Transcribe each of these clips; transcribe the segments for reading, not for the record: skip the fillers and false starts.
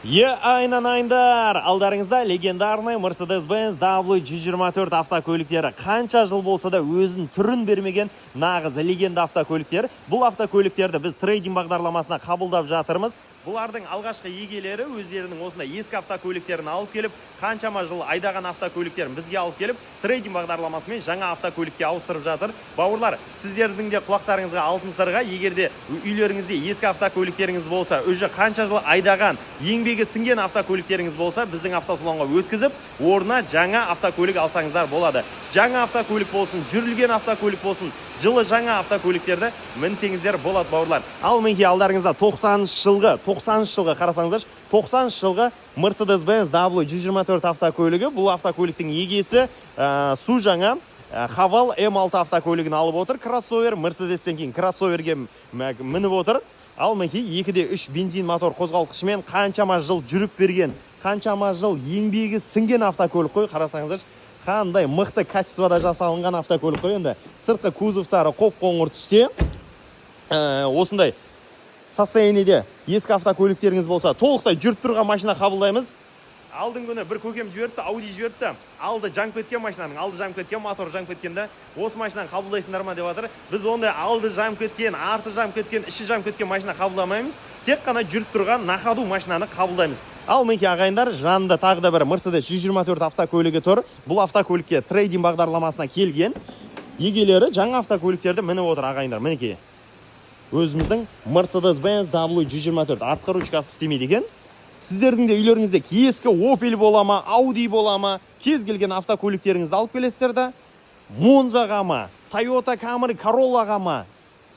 Е, айналайындар, алдарыңызда легендарный Mercedes-Benz W124 автокөліктері. Қанша жыл болса да, өзін түрін бермеген нағыз легенда автокөліктер. Бұл автокөліктерді біз трейдинг бағдарламасына қабылдап жатырмыз. Бұлардың алғашқы егелері өздерінің осындай ескі автокөліктерін алып келіп, қаншама жыл айдаған автокөліктерін бізге алып келіп, трейдинг бағдарламасымен жаңа автокөлікке ауыстырып жатыр. Бауырлар, сіздердің де құлақтарыңызға алтын сырға: егер де үйлеріңізде ескі автокөліктеріңіз болса, уже қанша жыл айдаған, еңбегі сіңген автокөліктеріңіз болса, біздің автосалонға өткізіп, орнына жаңа автокөлік алсаңыздар болады. Жаңа автокөлік болсын, жүрілген автокөлік болсын, жылы жаңа автокөліктерді мінсеңіздер болады, бауырлар. Ал мінекей, алдарыңызда 90 жылғы, 90 жылғы, қарасаңыздаршы, 90 жылғы Mercedes-Benz W124 автокөлігі. Бұл автокөліктің егесі су жаңа Хавал M6 автокөлігін алып отыр. Кроссовер, Mercedes-тен кейін кроссоверге мініп отыр. Ал мінекей, 2,3 бензин мотор қозғалтқышымен қаншама жыл жүріп берген, қаншама жыл еңбегі сіңген автокөлік қой. Қарасаңыздаршы, қандай мықты качествода жасалынған автокөлік қой енді. Сыртқы кузовтары қоп қоңыр түсте. Осындай состояниеде ескі автокөліктеріңіз болса, толықтай жүріп тұрған машина қабылдаймыз. Алдың күні бір көкем жіберіпті, Ауди жіберіпті. Алды жанып кеткен машинаның, алды жанып кеткен, моторы жанып кеткен да. Осы машинаны қабылдайсыңдар ма деп жатыр. Біз ондай алды жанып кеткен, арты жанып кеткен, іші жанып кеткен машина қабылдамаймыз. Тек қана жүріп тұрған, на ходу машинаны қабылдаймыз. Ал мінекей, ағайындар, жанында тағы да бір Mercedes 124 автокөлігі тұр. Бұл автокөлікке трейдинг бағдарламасына келген егелері жаңа автокөліктерді мініп отыр, ағайындар. Мінекей, өзіміздің Mercedes-Benz W124, артқы ручкасы істемейді екен. Сіздердің де үйлеріңізде ескі Opel бола ма, Audi бола ма, кез келген автокөліктеріңізді алып келесіздер да, Монзаға ма, Toyota Camry, Corollaға ма,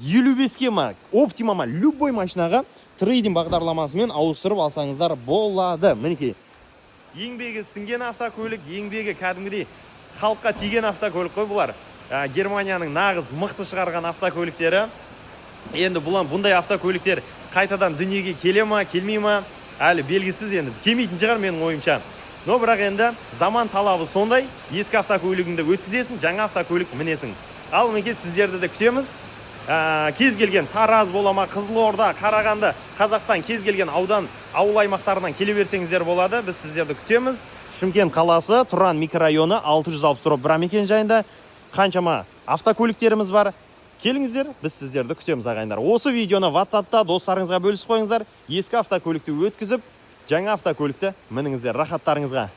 55-ке ма, Optima ма, любой машинаға трейдинг бағдарламасымен ауыстырып алсаңыздар болады. Мінекей, еңбегі сіңген автокөлік, еңбегі кәдімгідей халыққа тиген автокөлік қой бұлар. Германияның нағыз мықты шығарған автокөліктері. Енді бұндай автокөліктер қайтадан дүниеге келе ма, келмей ма, әлі белгісіз. Енді келмейтін шығар менің ойымша. Но бірақ енді заман талабы сондай: ескі автокөлігіңді өткізесің, жаңа автокөлік мінесің. Ал мінекей, сіздерді де күтеміз. Кез келген Тараз бола ма, Қызылорда, Қарағанды, Қазақстан кез келген аудан, ауыл аймақтарынан келе берсеңіздер болады. Біз сіздерді күтеміз. Шымкент қаласы, Тұран микрорайоны, 660/1 мекен жайында қаншама автокөліктеріміз бар. Келіңіздер, біз сіздерді күтеміз, ағайындар. Осы видеоны WhatsAppта достарыңызға бөлісіп қойыңыздар. Ескі автокөлікті өткізіп, жаңа автокөлікті мініңіздер рахаттарыңызға.